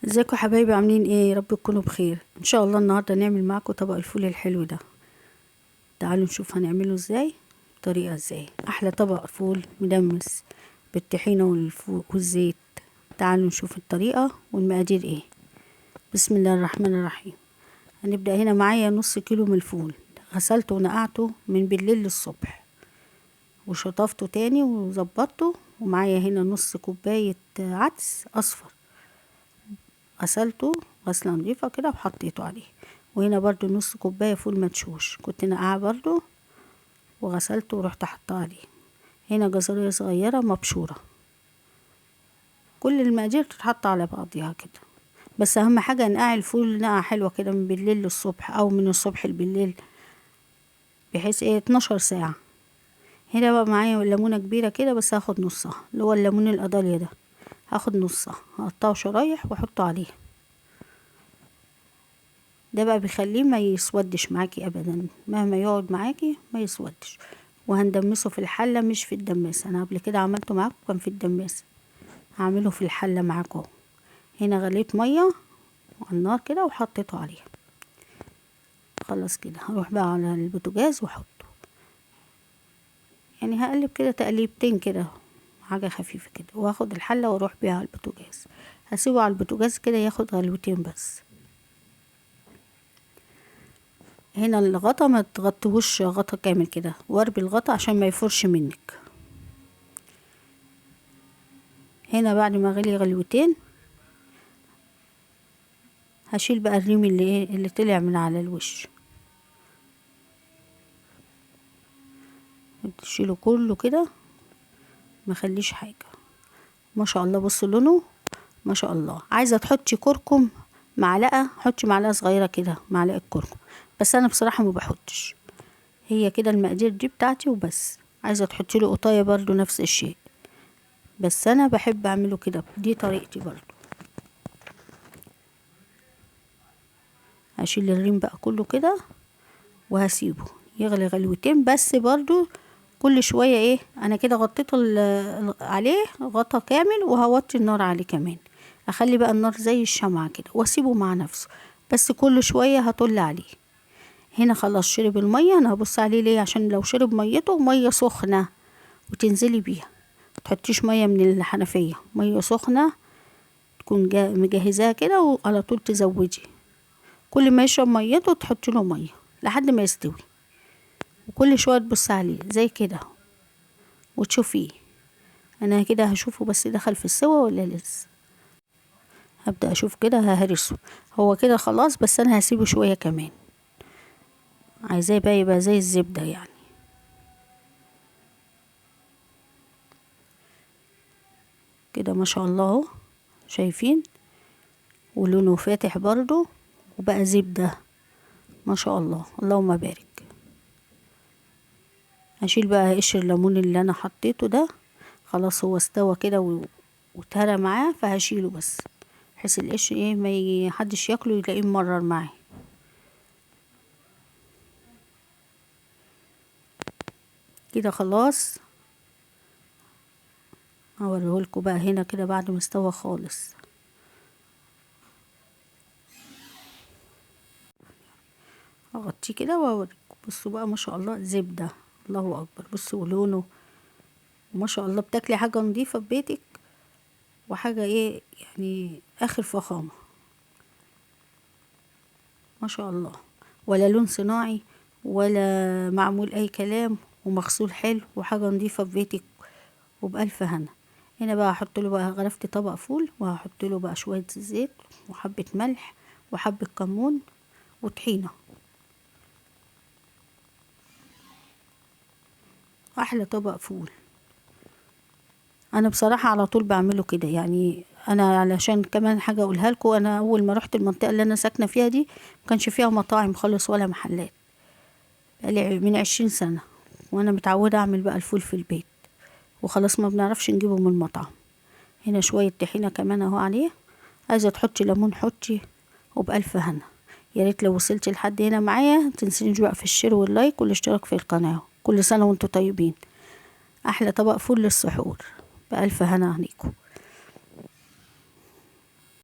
ازيكم حبايبي؟ عاملين ايه؟ يا رب تكونوا بخير ان شاء الله. النهارده نعمل معاكم طبق الفول الحلو ده. تعالوا نشوف هنعمله ازاي، طريقه ازاي. احلى طبق فول مدمس بالطحينه والزيت. تعالوا نشوف الطريقة والمقادير ايه. بسم الله الرحمن الرحيم. هنبدا هنا معايا نص كيلو من الفول، غسلته ونقعته من بالليل للصبح وشطفته تاني وظبطته. ومعايا هنا نص كوباية عدس اصفر، غسلته غسله نظيفة كده وحطيته عليه. وهنا برضو نص كوباية فول مدشوش كنت نقعه برضو وغسلته ورحت حطاه عليه. هنا جزريه صغيرة مبشوره. كل المقادير تتحط على بعضيها كده، بس اهم حاجة نقع الفول نقعه حلوة كده من بالليل للصبح او من الصبح لبالليل، بحيث ايه 12 ساعة. هنا بقى معايا ليمونه كبيرة كده، بس هاخد نصها، اللي هو الليمون القضاليا ده، هاخد نصها هقطعه شرايح واحطه عليه. ده بقى بيخليه ما يسودش معاكي ابدا، مهما يقعد معاكي ما يسودش. وهندمسه في الحلة مش في الدماسه، انا قبل كده عملته معاكم كان في الدماسه، هعمله في الحلة معاكم. هنا غليت مية على النار كده وحطيته عليها. خلاص كده هروح بقى على البوتاجاز واحطه، يعني هقلب كده تقليبتين كده، حاجة خفيفة كده، واخد الحلة واروح بيها على البوتاجاز. هسيبه على البوتاجاز كده ياخد غلوتين بس. هنا الغطا ما تغطيهوش غطا كامل كده، واربي الغطا عشان ما يفرش منك. هنا بعد ما غلي غلوتين هشيل بقى الريم اللي ايه اللي طلع من على الوش، تشيله كله كده ما خليش حاجة. ما شاء الله بصوا لونه ما شاء الله. عايزه تحطي كركم معلقه، حطي معلقه صغيرة كده، معلقه كركم، بس انا بصراحة ما بحطش. هي كده المقادير دي بتاعتي وبس. عايزه تحطي له قطايه برضو نفس الشيء، بس انا بحب اعمله كده، دي طريقتي برضو. هشيل الريم بقى كله كده وهسيبه يغلي غلوتين بس. برضو كل شوية ايه، انا كده غطيته عليه غطا كامل، وهوطي النار عليه كمان. اخلي بقى النار زي الشمعة كده واسيبه مع نفسه، بس كل شوية هطل عليه. هنا خلاص شرب المية. انا هبص عليه ليه؟ عشان لو شرب ميته، مية سخنة وتنزلي بيها، متحطيش مية من الحنفية، مية سخنة تكون مجهزاها كده وعلى طول تزودي. كل ما يشرب ميته تحطي له مية لحد ما يستوي، وكل شوية تبص عليه زي كده وتشوفيه. انا كده هشوفه بس دخل في السوا ولا لسه. هبدا اشوف كده، ههرسه هو كده خلاص، بس انا هسيبه شوية كمان، عايزاه بقى يبقى زي الزبدة يعني. كده ما شاء الله اهو، شايفين؟ ولونه فاتح برضو وبقى زبدة ما شاء الله، اللهم بارك. هشيل بقى قشر الليمون اللي انا حطيته ده، خلاص هو استوى كده واتهرى معاه، فهشيله بس بحيث القشر ايه ما حدش ياكله يلاقيه ممرر معاه. كده خلاص هوريهولكوا بقى هنا كده بعد ما استوى خالص. هغطيه كده واوريكم. بصوا بقى ما شاء الله زبدة، الله اكبر. بصوا لونه ما شاء الله، بتاكلي حاجة نظيفة في بيتك وحاجه ايه يعني اخر فخامة ما شاء الله، ولا لون صناعي ولا معمول اي كلام، ومغسول حلو وحاجه نظيفة في بيتك وبألف هنا. هنا بقى هحط له بقى، غرفت طبق فول وهحط له بقى شوية زيت وحبه ملح وحبه كمون وطحينه. احلى طبق فول. انا بصراحة على طول بعمله كده يعني. انا علشان كمان حاجة اقولها لكم، انا اول ما رحت المنطقة اللي انا ساكنة فيها دي ما كانش فيها مطاعم خالص ولا محلات، بقالي من 20 سنة وانا متعوده اعمل بقى الفول في البيت، وخلاص ما بنعرفش نجيبه من المطعم. هنا شوية طحينه كمان اهو عليه، عايزه تحطي ليمون حطي، وبألف هنا. يا ريت لو وصلتي لحد هنا معايا متنسينيش بقى في ال share وال like والاشتراك في القناة. كل سنة وانتم طيبين. احلى طبق فول للسحور، بألف هنا عليكم.